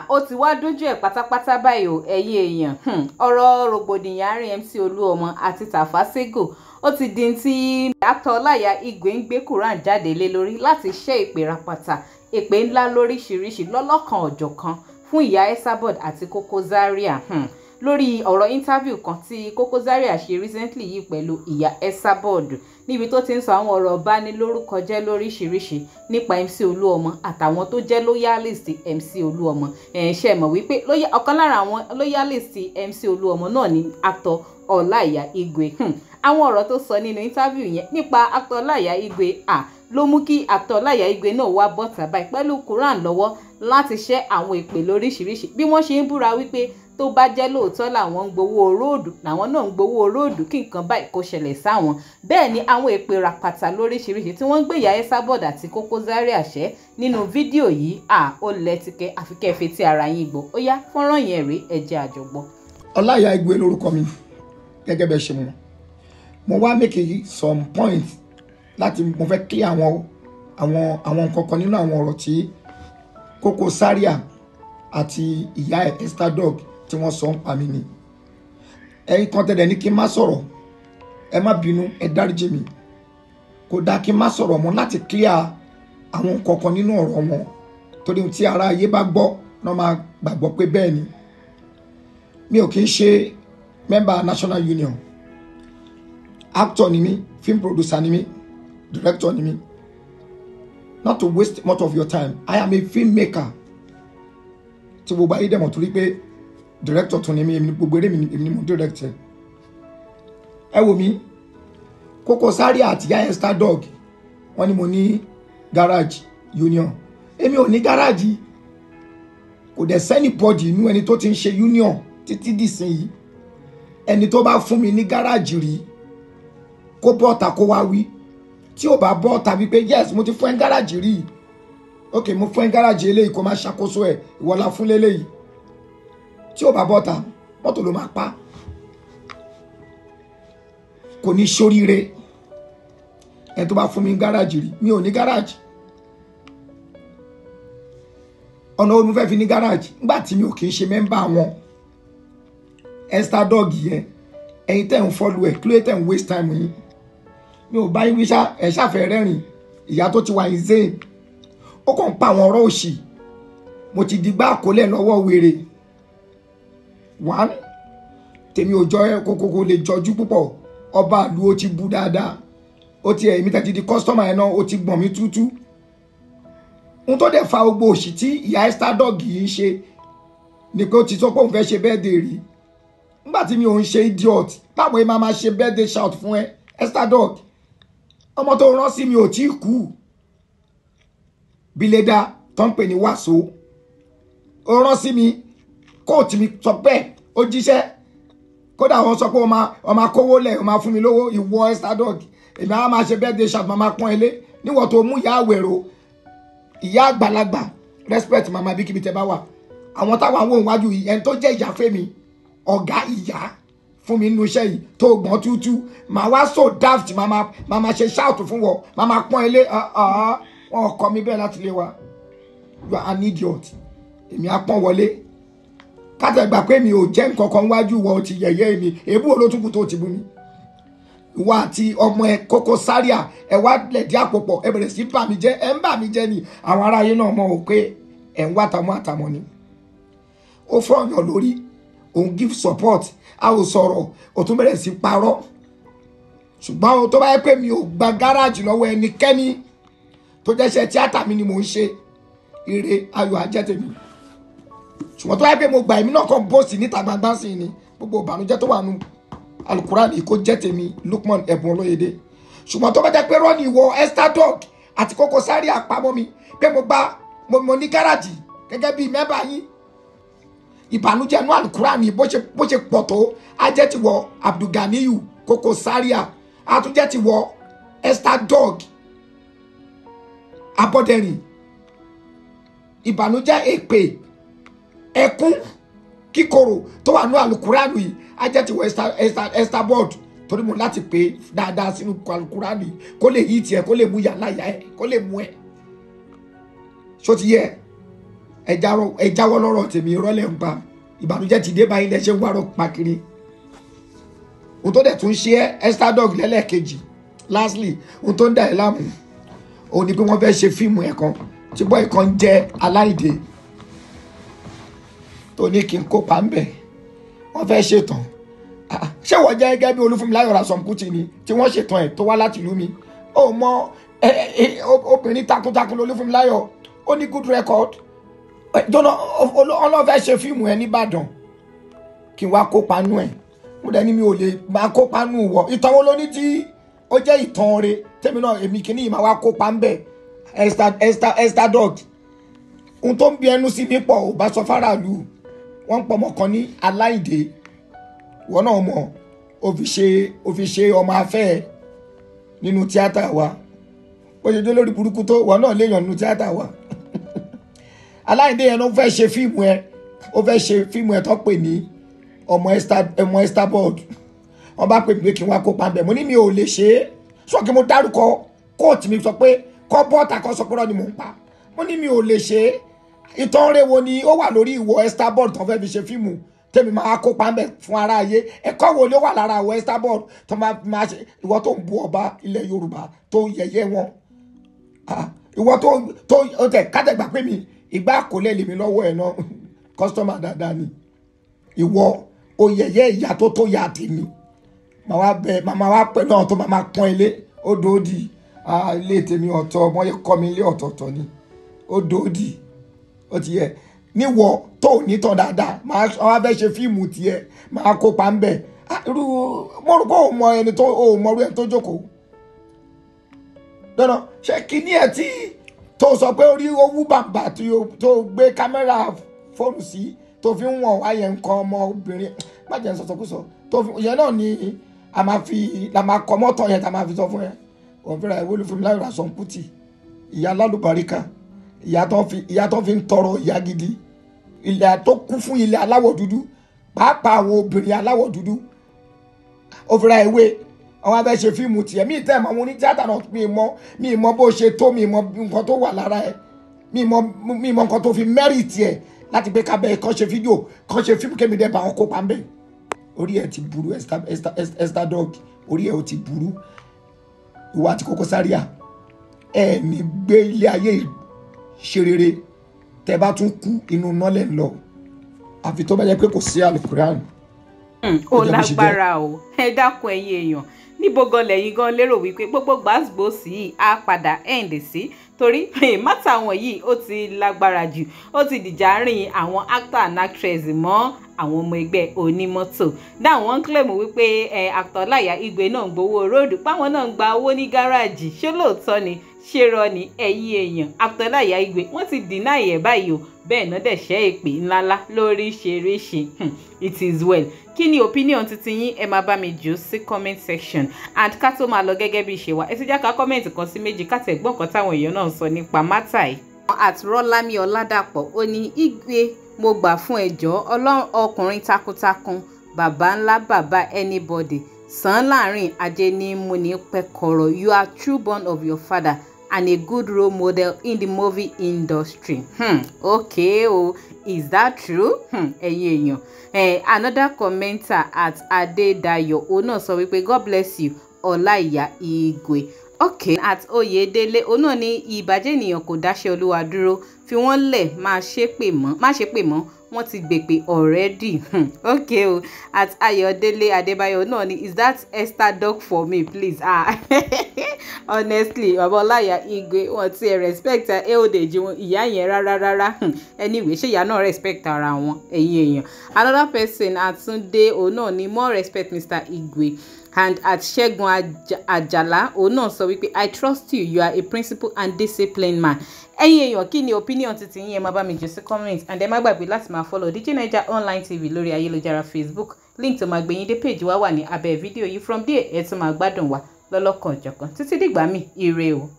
Ó ti wá dójú ẹ̀ pátápátá báyìí o, ẹ̀yin èèyàn. Ọ̀rọ̀ rògbòdìyàn àárín MC Olúọmọ àti Tafa Sego ó ti di tí actor Ọláìyá Igwe ń gbé Quran jáde lé lórí láti ṣẹ́ ìpè rapata, èpè ńlá lóríṣiríṣi lọ́lọ́kan ọ̀jọ̀kan fún ìyá Esabod àti Koko Zaria. Lórí ọ̀rọ̀ interview kan tí Koko Zaria ṣe recently yìí pẹ̀lú ìyá Esabod, níbi tó ti ń sọ àwọn ọ̀rọ̀ ọ̀bánilórúkọjẹ́ lóríṣiríṣi nípa MC Olúọmọ àtàwọn tó jẹ́ loyalist MC Olúọmọ. Ẹ̀ ṣe mọ̀ wípé ọ̀kan lára àwọn loyalist MC Olúọmọ náà ni actor Ọláìyá Igwe. Àwọn ọ̀rọ̀ tó sọ nínú interview yẹn nípa actor Ọláìyá Igwe ló mú kí actor Ọláìyá Igwe náà wá bọ́tà báyìí pẹ̀lú Quran lọ́wọ́ láti ṣẹ́ àwọn èpè lóríṣiríṣi, bí wọ́n ṣe ń búra wípé tó bá jẹ́ lóòótọ́ làwọn ń gbowó róòdù, làwọn náà ń gbowó róòdù, kí nǹkan báyìí kó ṣẹlẹ̀ sáwọn. Bẹ́ẹ̀ ni àwọn èpè ràpàtà lóríṣiríṣi tí wọ́n ń gbé ìyá Esabod àti Koko Zaria ṣẹ́ nínú fídíò yìí. Ó lẹ́tìkẹ́, àfi kẹ́ ẹ fetí ara yín gbọ́. Ó yá, fọ́nrán yẹn rèé, ẹ jẹ́ a jọ gbọ́. Ọláìyá Igwe lórúkọ mi, gẹ́gẹ́ bẹ́ẹ̀ ṣe mọ̀. Mo wá make some points láti mo fẹ́ clear àwọn nǹkan kan nínú àwọn ọ̀rọ̀ tí Koko Zaria àti ìyá ẹ̀ Esther Dog tí wọ́n sọ ń pa mí ni. Ẹ̀yin kan tẹ̀lé ní kí n má sọ̀rọ̀, ẹ má bínú, ẹ dáríjì mi. Kò dáa kí n má sọ̀rọ̀ mọ́ láti clear àwọn nǹkan kan nínú ọ̀rọ̀ wọn, torí tí ara ayé bá gbọ́ náà máa gbàgbọ́ pé bẹ́ẹ̀ ni. Mi ò kí ń ṣe member National Union. Actor ni mí, film producer ni mí, director ni mí. Not to waste much of your time, I am a filmmaker. Tí gbogbo ayé dẹ̀ mọ̀ torí pé director tún ni mí, èmi gbogbo eré mi èmi ni mo direct ẹ. Ẹ wò mí, Koko Zaria àti ìyá Esther Dog, wọ́n ní mo ní garage union. Èmi ò ní garage. Kò dẹ̀ sẹ́ni bọ́dì inú ẹni tó ti ń ṣe union títí dìsín yìí. Ẹni tó bá fún mi ní garage rí, kó bọ́ọ̀ta kó wá wí. Tí ò bá bọ́ọ̀ta wípé yes, mo ti fún ẹ garage rí, ok, mo fún ẹ garage eléyìí, kó má ṣàkóso ẹ, ìwọ la fún léléyìí. Tí ò bá bọ́ta, mọ́tò ló máa pa, kò ní ṣoríire. Ẹni tó bá fún mi ní gáràjì rí, mi ò ní gáràjì. Ọ̀nà wo mo fẹ́ fi ní gáràjì nígbà tí mi ò kì í ṣe member wọn? Esther Dog yẹn, ẹ̀yin tẹ̀ ń follow ẹ̀, kí ló tẹ̀ ń waste time yín? Mi ò bá yín wíṣà, ẹ̀ ṣàfẹ́ rẹ́rìn. Ìyá tó ti wà insane, ó kàn ń pa àwọn ọ̀rọ̀ òṣì. Mo ti di gbá àkólẹ̀ lọ́wọ́ wèrè. One, tèmi ò jọ ẹ kókókó lè jọjú púpọ̀. Ọba àlù ó ti bu dáadáa, ó ti ẹ̀mí tẹ́tí di customer ẹ̀ náà, ó ti gbọ̀n mí tútú. Ohun tó dẹ̀ fa gbogbo òṣì tí ìyá Esther Dog yìí ń ṣe ni pé ó ti sọ pé òun fẹ́ ṣe birthday rí. Nígbà tí mi ò ń ṣe idiot, báwo ni màá máa ṣe birthday shout fún ẹ, Esther Dog? Ọmọ tó rán sí mi ò tí ì kú. Bílédà tó ń pè ní wàsó, ó rán sí mi, kóòtù mi sọ bẹ́ẹ̀, ó jíṣẹ́. Kódà wọ́n sọ pé wọ́n máa kówó lẹ̀, wọ́n máa fún mi lówó. Ìwọ Esther Dog, èmi á máa ṣe birthday shout, máa pọ́n ilé níwọ̀n tó mú ìyá àwẹ̀rò, ìyá àgbàlagbà. Respect màmá bíkíbi tẹ bá wà. Àwọn táwọn àwọn òǹwájú yìí, ẹni tó jẹ́ ìyá fẹ́mi, ọ̀gá ìyá fún mi nínú iṣẹ́ yìí, tó gbọ́n tútú, màá wá so daft, màá máa ṣe shout fún wọn, màá máa pọ́n ilé wọn. Kọ́ mi bẹ́ẹ̀ láti lé wa. You are an idiot. Èmi á pọ́n wọlé kátà gbà pé mi ò jẹ́ nǹkan kan wájú wọn. Ti yẹ̀yẹ́ mi, èébú olótùkù tó ti bú mi, ìwọ àti ọmọ ẹ Koko Zaria, ẹ wá lẹ̀dí àpòpọ̀, ẹ bẹ̀rẹ̀ sí bà mí jẹ́. Ẹ ń bà mí jẹ́ ni. Àwọn aráyé náà mọ̀ ọ́ pé ẹ̀ ń wá tàmọ́ àtàmọ́ ni. Ó fọyàn lórí òun give support, a ò sọ̀rọ̀, ó tún bẹ̀rẹ̀ sí parọ́. Ṣùgbọ́n tó bá yẹ pé mi ò gba gáràjì lọ́wọ́ ẹnikẹ́ni tó jẹ́ṣẹ́ tíátà mi ni mò ń ṣe, ire ayọ̀ ajẹ́ tèmi. Ṣùgbọ́n tó bá yẹ pé mo gbà, èmi náà kàn bóòsì níta gbangba sí ni, gbogbo ìbànújẹ́ tó wà nù Alukurani kó jẹ́ tèmi, Lukman Ẹ̀bùn Olóyèdè. Ṣùgbọ́n tó bá jẹ́ pé rọ́ọ̀nì ìwọ Esther Dog àti Koko Zaria pamọ́ mi pé mo gba mo ní gáràjì gẹ́gẹ́ bíi member yín, ìbànújẹ́ nù Alukurani bó ṣe pọ̀ tó, á jẹ́ ti wọ Abdulganiyu Koko Zaria, á tún jẹ́ ti wọ Esther Dog Abọ́dẹ̀rìn. Ìbànújẹ́, èpè, ẹkún kíkorò tó wà ní alukuranu yìí á jẹ́ ti wọ Esther board, torí mo láti pè é dáadáa sínú alukuranu yìí kó lè yí tiẹ̀, kó lè mú yàrá yà ẹ, kó lè mú ẹ ṣó ti yẹ. Ẹ jáwọ́ lọ́rọ̀ tèmi, irọ́ lẹ̀ ń pa. Ìbànújẹ́ ti dé báyìí, lẹ ṣe ń wárọ̀ pa kiri. Ohun tó dẹ̀ tún ṣe ẹ́ Esther Dog lẹ́lẹ́kejì, lastly, ohun tó ń dà ẹ́ láàmú òun ni pé wọ́n fẹ́ ṣe fíìmù ẹ̀ kan tí bọ́ọ̀ kan jẹ́ Aláìdé tó ní kí n kópa ń bẹ̀. Wọ́n fẹ́ ṣètàn. Ṣé wọ́n jẹ́ gẹ́gẹ́ bí Olúfúnmiláyọ̀ Ransome Kuti ni tí wọ́n ṣètàn ẹ̀ tó wá láti ìlú mi? Ó mọ obìnrin takuntakun lolúfúnmiláyọ̀, ó ní good record. Jọ́nà ọlọ́fẹ́ ṣe fíìmù ẹ̀ nìbàdàn kí n wá kópa nú ẹ̀. Mo dẹ̀ ní mi ò lè máa kópa nú wọ. Ìtàn wo ló ní tí ó jẹ́ ìtàn re tèmi náà èmi kìíní yìí máa wá kópa ń bẹ̀? Esther Dog, ohun tó ń bí ẹnu sí mi pọ̀ ò bá sọ fáráàlú. Wọ́n ń pọ̀ ọmọ kan ní Aláìdé, wọ́n náà mọ̀, ó fi ṣe ọmọ afẹ́ ẹ̀ nínú tíátà wa. Ó ṣe dé lórí burúkú tó, wọ́n náà léèyàn nínú tíátà wa. Aláìdé yẹn ló fẹ́ ṣe fíìmù ẹ, ó fẹ́ ṣe fíìmù ẹ tó pè ní ọmọ Esther Board. Wọ́n bá pè mí pé kí n wá kópa bẹ̀, mo ní mi ò lè ṣe é. Sọ kí mo dárúkọ kóòtù mi sọ pé kọ́ bọ́ọ̀tà kan sọ pé rọ́ ni mò ń pa. Mo ní mi ò lè ṣe é. Ìtàn rẹ̀ wo ni ó wà lórí ìwọ Esther Board tó fẹ́ fi ṣe fíìmù tèmi máa kópa bẹ̀ fún ara ayé? Ẹ̀kọ́ wo ló wà lára ìwọ Esther Board tó máa ṣe? Ìwọ tó ń bu ọba ilẹ̀ Yorùbá tó yẹ̀yẹ́ wọn, ìwọ tó tẹ̀ kátẹ́gbà pé mi ìgbà kò lè lèmi lọ́wọ́ ẹ̀ náà, kọ́sítọ́mà dáadáa ni ìwọ. Ó yẹ̀yẹ́ ìyá tó yà tèmi, màá wá bẹ, màá wá pẹ̀lú àwọn tó máa pọ́n ilé. Ó dòódì ilé tèmi ọ̀tọ̀, wọ́n kọ́ mi ilé ọ̀tọ̀ọ̀tọ̀ ni. Ó dòódì, ó ti yẹ níwọ tó nítàn dáadáa. Máa wá fẹ́ ṣe fíìmù tiẹ̀, máa kópa ń bẹ̀. Irú mo rò pé òun mọ ẹni tó òun mọ irú ẹni tó jókòó dandan. Ṣé kíní ẹ tí tó sọ pé orí owó bàbà tó gbé kámẹ́rà fóònù sí tó fi ń wọ̀n wáyé nǹkan ọmọbìnrin, má jẹ́ sọ̀sọ̀kúsọ tó fi yẹn náà ni a máa fi la máa kọ mọ́tò yẹn tá a máa fi sọ fún ẹ. Òun fẹ́ra ìwé Olúfúnmiláyọ̀ Ransome Kuti, ìyá alálùbáríkà, ìyá tó fi ń tọrọ ìyá gidi, ilẹ̀ tó kún fún ilẹ̀ aláwọ̀ dúdú, pàápàá àwọn obìnrin aláwọ̀ dúdú. Ó fẹ́ra ìwé àwọn abẹ́ ṣe fíìmù tiẹ̀. Mí tẹ́ mọ́ àwọn onítíátà náà, mi mọ bó ṣe tó, mi mọ nǹkan tó wà lára ẹ̀, mi mọ nǹkan tó fi mẹ́rì tiẹ̀ láti pé kábẹ́ kọ́ ṣe fídíò kọ́ ṣe fíìmù kémi dẹ́ bá wọn kópa ń bẹ̀. Orí ẹ̀ ti burú, Esther Dog, orí ẹ̀ ó ti burú. Ìwà àti Koko Zaria ẹ̀ ní gbé ilé ayé ṣe rere. Tẹ́ bá tún kú inú nọ́lẹ̀ ń lọ, àfi tó bá jẹ́ pé kò sí àlùkùránì. Ó lágbára o. Ẹ dákun ẹ̀yin èèyàn, níbo gan lẹ́yìn gan lérò wípé gbogbo gbàgbósì yìí á padà end sí? Torí mátà wọn yìí ó ti lágbára jù, ó ti dìjà rìn àwọn actor and actress mọ́ àwọn ọmọ ẹgbẹ́ onímọ́tò. Dáwọn ń claim wípé actor Ọláìyá Igwe náà ń gbowó róòdù, páwọn náà ń gba owó ní gáràjì. Ṣé lóòótọ́ ni? Ṣé rọ ni? Ẹ̀yin èèyàn, actor Ọláìyá Igwe wọ́n ti deny ẹ̀ báyìí o. Bẹ́ẹ̀ náà dẹ̀ ṣẹ́ èpè ńláńlá lóríṣiríṣi. It is well. Kí ni opinion titi yín? Ẹ máa bá mi jù sí comment section. And ká tó máa lọ gẹ́gẹ́ bí ìṣe wa, ẹ ti já ká comment kan sí méjì ká tẹ̀ gbọ́n kan táwọn èèyàn náà ń sọ nípa mátà yìí. At Rọ́lámì Ọládàpọ̀ ó ní, Igwe mo gbà fún ẹjọ́ ọlọ́run, ọkùnrin takuntakun, bàbá ńlá, bàbá anybody, sàn láàrin ajé ní múni pẹ́kọ̀rọ̀. You are true born of your father and a good role model in the movie industry. Okay o, is that true? Ẹ̀yin èèyàn. Another commenter at Adedayo òun náà sọ wípé God bless you Ọláìyá Igwe. Okay, at Oyedele òun náà ní ìbàjẹ́ ènìyàn kò dáṣẹ́ olúwa dúró, fi wọ́n lẹ̀ má ṣe pè mọ́, wọ́n ti gbèpè already. Okay o. At Ayọ̀délé Adébáyọ̀ náà ní, is that Esther Dog for me please? Honestly, bàbá Ọláìyá Igwe wọn ti ẹ respect eodeji wọn ìyá yẹn rárá rárá. Anyway, ṣé ìyá náà respect ara wọn? Ẹ̀yin èèyàn. Another person Àtúndé òun náà ní more respect Mr. Igwe. And at Ṣẹ́gun Àjàlá òun náà sọ wípé I trust you, you are a principled and disciplined man. Ẹ̀yin èèyàn, kí ni opinion titi yín? Ẹ máa bá mi jù sí comment, and ẹ má gbàgbé láti máa follow DJ Naija Online TV lórí ayélujára Facebook. Link tó máa gbé yín dé page wa wà ní abẹ́ fídíò yìí. From there ẹ tún máa gbádùn wa lọ́lọ́kan òjọ̀kan títí dìgbà míì. Ire o.